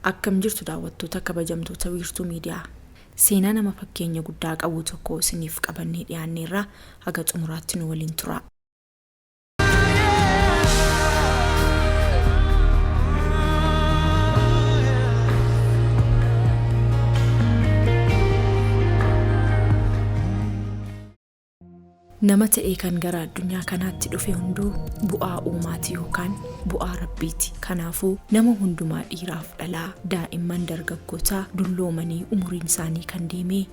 Akkam jirtu daawwattoota kabajamtoota Wiirtuu Miidiyaa. Seenaa nama fakkeenya guddaa qabu tokko isiniif qabannee dhiyaanneerra haga xumuraatti nu waliin turaa. Nama ta'ee kan gara addunyaa kanaatti dhufe hunduu bu'aa uumaati yookaan bu'aa Rabbiiti. Kanaafuu nama hundumaa dhiiraaf dhalaa, daa'imman, dargaggootaa, dulloomanii umuriin isaanii kan deemee,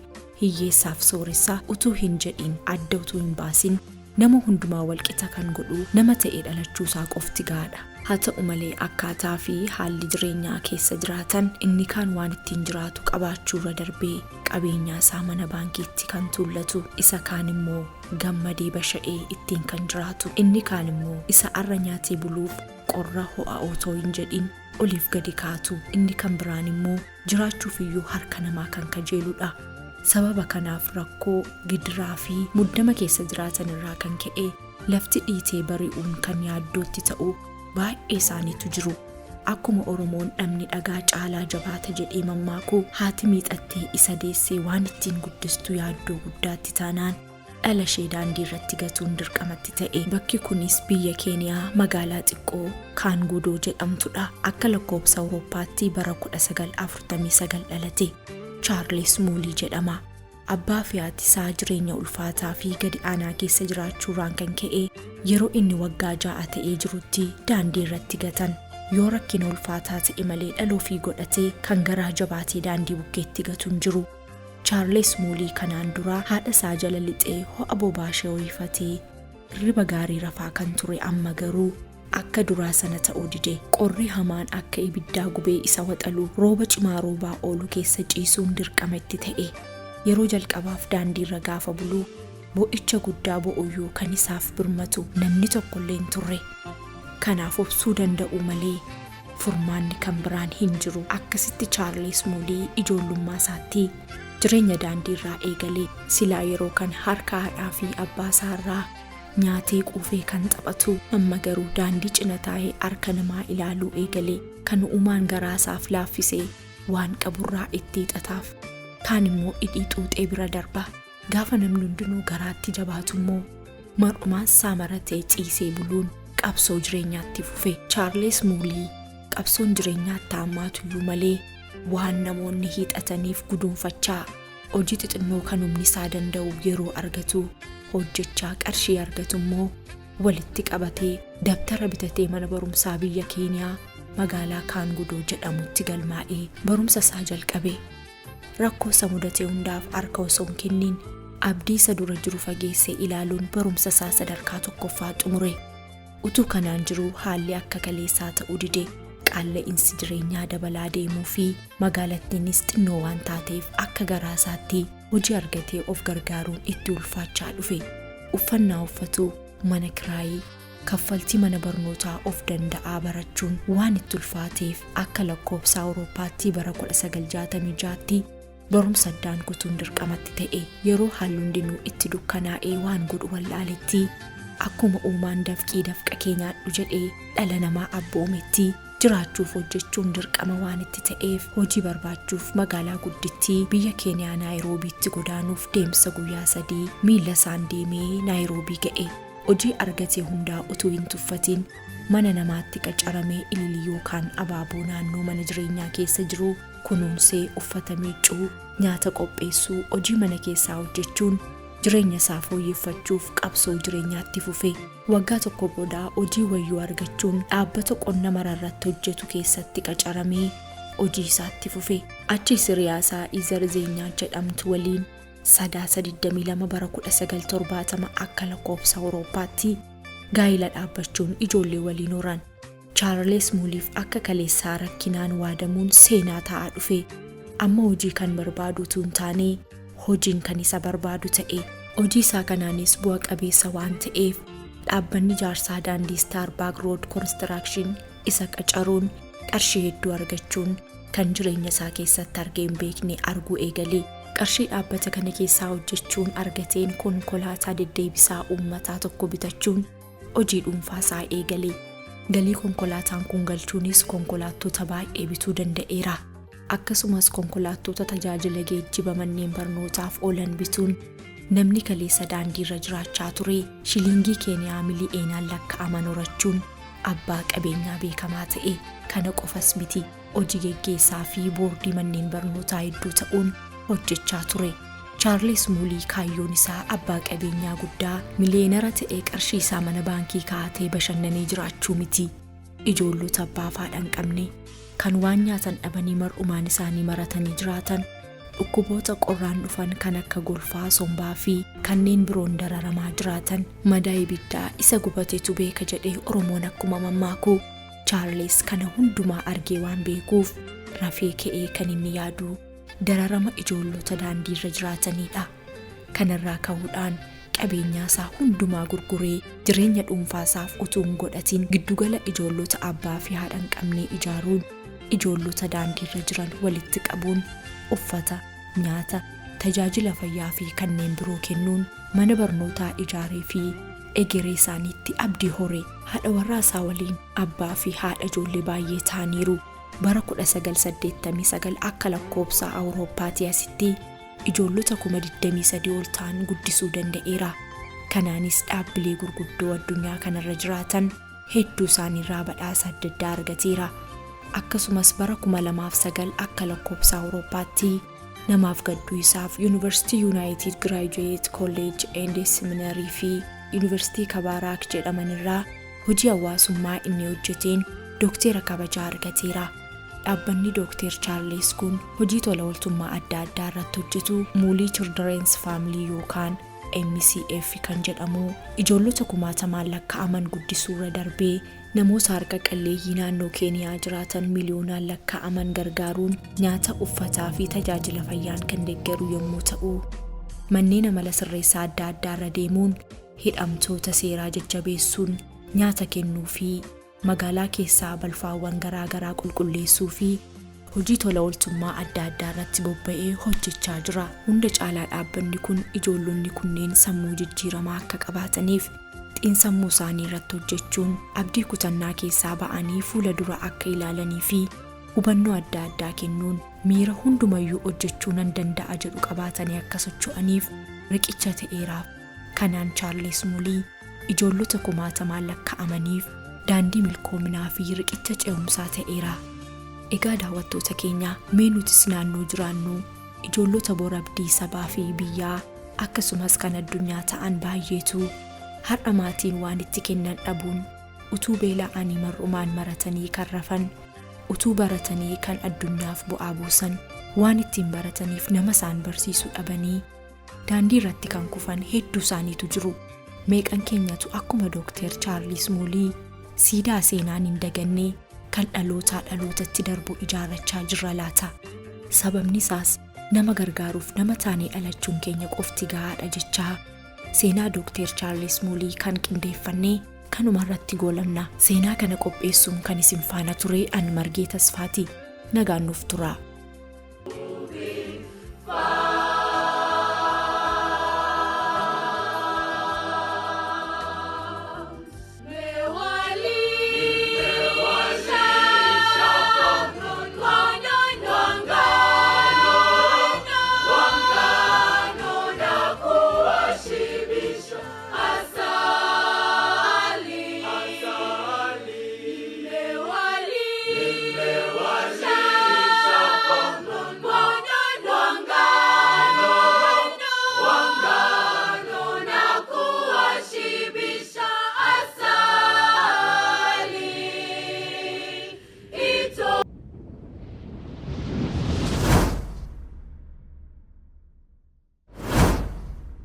hiyyeessaaf sooressa utuu hin jedhiin adda utuu hin baasin nama hundumaa walqixa kan godhu nama ta'ee dhalachuusaa qofti ga'aadha. Haa ta'u malee akkaataa fi haalli jireenyaa keessa jiraatan inni kaan waan ittiin jiraatu qabaachuurra darbee qabeenyaa isaa mana baankiitti kan tuullatu, isa kaan immoo gammadee basha'ee ittiin kan jiraatu, inni kaan immoo isa arra nyaatee buluuf qorra ho'a otoo hin jedhin oliif gadi kaatu, inni kan biraan immoo jiraachuuf iyyuu harka namaa kan kajeeludha. Sababa kanaaf rakkoo, gidiraa fi muddama keessa jiraatan irraa kan ka'e lafti dhiitee bari'uun kan yaaddootti ta'u baay'ee isaaniitu jiru. Akkuma Oromoon dhamni dhagaa caalaa jabaata jedhee mammaaku haati miixattee isa deessee waan ittiin guddistu yaaddoo guddaatti taanaan dhala ishee daandii irratti gatuun dirqamatti ta'e. Bakki kunis biyya Keeniyaa magaalaa xiqqoo Kaanguudoo jedhamtudha. Akka lakkoobsa Awurooppaatti bara 1949 dhalate. Chaarles Muulii jedhama. Abbaa fi haati isaa jireenya ulfaataa fi gadi aanaa keessa jiraachuurraan kan ka'e yeroo inni waggaa 6 ta'ee jirutti daandii irratti gatan. Yoo rakkina ulfaataa ta'e malee dhala ofii godhatee kan garaa jabaatee daandii bukkeetti gatu hin jiru. Chaarles Muulii kanaan dura haadha isaa jala lixee ho'a bobaa ishee ho'ifatee hirriba gaarii rafaa kan ture amma garuu akka duraa sana ta'uu dide. Qorri hamaan akka ibiddaa gubee isa waxalu rooba cimaa roobaa oolu keessa ciisuun dirqama itti ta'e. Yeroo jalqabaaf daandiirra gaafa bulu bo'icha guddaa bo'uyyuu kan isaaf birmatu namni tokkollee hin turre. Kanaaf obsuu danda'uu malee furmaanni kan biraan hin jiru. Akkasitti Chaarles Muulii ijoollummaa isaatti jireenya daandiirraa eegale. Silaa yeroo kana harka haadhaa fi abbaa isaarraa nyaatee quufee kan taphatu amma garuu daandii cina taa'ee harka namaa ilaaluu eegale. Kan uumaan garaa isaaf laaffise waan qaburraa itti hiixataaf. Kaan immoo hidhii xuuxee bira darba. Gaafa namni hundinuu garaatti jabaatu immoo mar'umaan isaa maratee ciisee buluun qabsoo jireenyaatti fufe. Chaarles Muulii qabsoon jireenyaatti hammaatuyyuu malee waan namoonni hiixataniif guduunfachaa hojii xixinnoo kan humni isaa danda'u yeroo argatu hojjechaa qarshii argatu immoo walitti qabatee dabtara bitatee mana barumsaa biyya Keeniyaa magaalaa Kaangudoo jedhamutti galmaa'ee barumsa isaa jalqabe. Rakkoo isa mudate hundaaf harka osoo hin kenniin abdii isa dura jiru fageessee ilaaluun barumsa isaa sadarkaa tokkoffaa xumure. Utuu kanaan jiruu haalli akka kaleessaa ta'uu dide. Qaalla'insi jireenyaa dabalaa deemuu fi magaalattiinis xinnoo waan taateef akka garaa isaatti hojii argatee of gargaaruun itti ulfaachaa dhufe. Uffannaa uffatu, mana kiraayii, kaffaltii mana barnootaa of danda'aa barachuun waan itti ulfaateef akka lakkoobsa Awurooppaatti bara 1966tti barumsa addaan kutuun dirqamatti ta'e. Yeroo haalli hundinuu itti dukkanaa'ee waan godhu wallaaletti akkuma uumaan dafqii dafqa kee nyaadhu jedhee dhala namaa abboometti jiraachuuf hojjechuun dirqama waan itti ta'eef hojii barbaachuuf magaalaa guddittii biyya Keeniyaa Naayiroobiitti godaanuuf deemsa guyyaa 3 miilla isaan deemee Naayiroobii ga'e. Hojii argate hundaa utuu hin tuffatiin mana namaatti qacaramee ililii yookaan abaaboo naannoo mana jireenyaa keessa jiru kunuunsee uffata miiccuu, nyaata qopheessuu, hojii mana keessaa hojjechuun jireenya isaa fooyyeffachuuf qabsoo jireenyaatti fufe. Waggaa tokko booda hojii wayyuu argachuun dhaabbata qonna mara irratti hojjetu keessatti qacaramee hojii isaatti fufe. Achiis hiriyaa isaa Izer Zeenyaa jedhamtu waliin Sadaasa 22 bara 1970 akka lakkoofsa Awurooppaatti gaa'ila dhaabbachuun ijoollee waliin horan. Chaarles Muuliif akka kaleessaa rakkinaan waadamuun seenaa ta'aa dhufe. Amma hojii kan barbaadu utuu hin taane hojiin kan isa barbaadu ta'e. Hojii isaa kanaanis bu'a qabeessa waan ta'eef dhaabbanni ijaarsaa daandii Staarbaag Rood Konistiraakshinn isa qacaruun qarshii hedduu argachuun kan jireenya isaa keessatti argee hin beekne arguu eegale. Qarshii dhaabbata kana keessaa hojjechuun argateen konkolaataa deddeebisaa uummataa tokko bitachuun hojii dhuunfaa isaa eegale. Galii konkolaataan kun galchuunis konkolaattota baay'ee bituu danda'eera. Akkasumas konkolaattota tajaajila geejjiba manneen barnootaaf oolan bituun namni kaleessa daandiirra jiraachaa ture shilingii Keeniyaa mili'eenaan lakkaa'aman horachuun abbaa qabeenyaa beekamaa ta'e. Kana qofas miti, hojii geggeessaa fi boordii manneen barnootaa hedduu ta'uun hojjechaa ture. Chaarles Muulii kaayyoon isaa abbaa qabeenyaa guddaa miliyeenara ta'ee qarshii isaa mana baankii kaa'atee bashannanee jiraachuu miti. Ijoollota abbaa fi haadha hin qabne kan waan nyaatan dhabanii mar'umaan isaanii maratanii jiraatan, dhukkuboota qorraan dhufan kan akka golfaa, sombaa fi kanneen biroon dararamaa jiraatan, madaa ibiddaa isa gubatetu beeka jedhee Oromoon akkuma mammaaku, Chaarles kana hundumaa argee waan beekuuf rafee ka'ee kan inni yaadu dararama ijoollota daandiirra jiraataniidha. Kanarraa ka'uudhaan qabeenyaa isaa hundumaa gurguree jireenya dhuunfaasaaf utuu hin godhatin giddugala ijoollota abbaa fi haadha hin qabnee ijaaruun ijoollota daandiirra jiran walitti qabuun uffata, nyaata, tajaajila fayyaa fi kanneen biroo kennuun mana barnootaa ijaaree fi egeree isaaniitti abdii hore. Haadha warraa isaa waliin abbaa fi haadha ijoollee baay'ee ta'aniiru. Bara 1989 akka lakkoobsa Awurooppaatti asitti ijoollota 23,000 ol ta'an guddisuu danda'eera. Kanaanis dhaabbilee gurguddoo addunyaa kanarra jiraatan hedduu isaaniirraa badhaasa adda addaa argateera. Akkasumas bara 2009 akka lakkoobsa Awurooppaatti namaaf gadduu isaaf Yuunivarsiitii Yuunaayitid Giraajuweet Kolleej and Seminarii fi Yuunivarsiitii Kabaaraak jedhamanirraa hojii hawaasummaa inni hojjeteen dookteera kabajaa argateera. Dhaabbanni Dookter Chaarles kun hojii tola ooltummaa adda addaa irratti hojjetu Muulii Children's Family yookaan MCF kan jedhamu ijoollota kumaatamaan lakkaa'aman guddisuurra darbee namoota harka qalleeyyii naannoo Keeniyaa jiraatan miliyoonaan lakkaa'aman gargaaruun nyaata, uffataa fi tajaajila fayyaan kan deeggaru yommuu ta'u, manneen amala sirreessaa adda addaarra deemuun hidhamtoota seeraa jajjabeessuun nyaata kennuu fi magaalaa keessaa balfaawwan garaa garaa qulqulleessuu fi hojii tola ooltummaa adda addaa irratti bobba'ee hojjechaa jira. Hunda caalaa dhaabbanni kun ijoollonni kunneen sammuu jijjiiramaa akka qabaataniif xiinsammuu isaanii irratti hojjechuun abdii kutannaa keessaa ba'anii fuula dura akka ilaalanii fi hubannoo adda addaa kennuun miira hundumayyuu hojjechuu nan danda'a jedhu qabaatanii akka socho'aniif riqicha ta'eeraaf. Kanaan Chaarles Muulii ijoollota kumaatamaan lakkaa'amaniif daandii milkoominaa fi riqicha ce'umsaa ta'eera. Egaa daawwattoota keenya, mee nutis naannoo jiraannu ijoollota bor abdii sabaa fi biyyaa akkasumas kan addunyaa ta'an baay'eetu har'a maatiin waan itti kennan dhabuun utuu beela'anii mar'umaan maratanii kan rafan, utuu baratanii kan addunyaaf bu'aa buusan waan ittiin barataniif nama isaan barsiisu dhabanii daandii irratti kan kufan hedduu isaaniitu jiru. Meeqan keenyatu akkuma Dookter Chaarlis Muulii siidaa seenaan hin daganne kan dhalootaa dhalootatti darbu ijaarrachaa jirra laata? Sababni isaas nama gargaaruuf nama taanee dhalachuun keenya qofti gahaadha jechaa seenaa Dookter Chaarlis Muulii kan qindeeffannee kanuma irratti goolamna. Seenaa kana qopheessuun kan isin faana ture an Margee Tasfaati. Nagaan nuuf tura.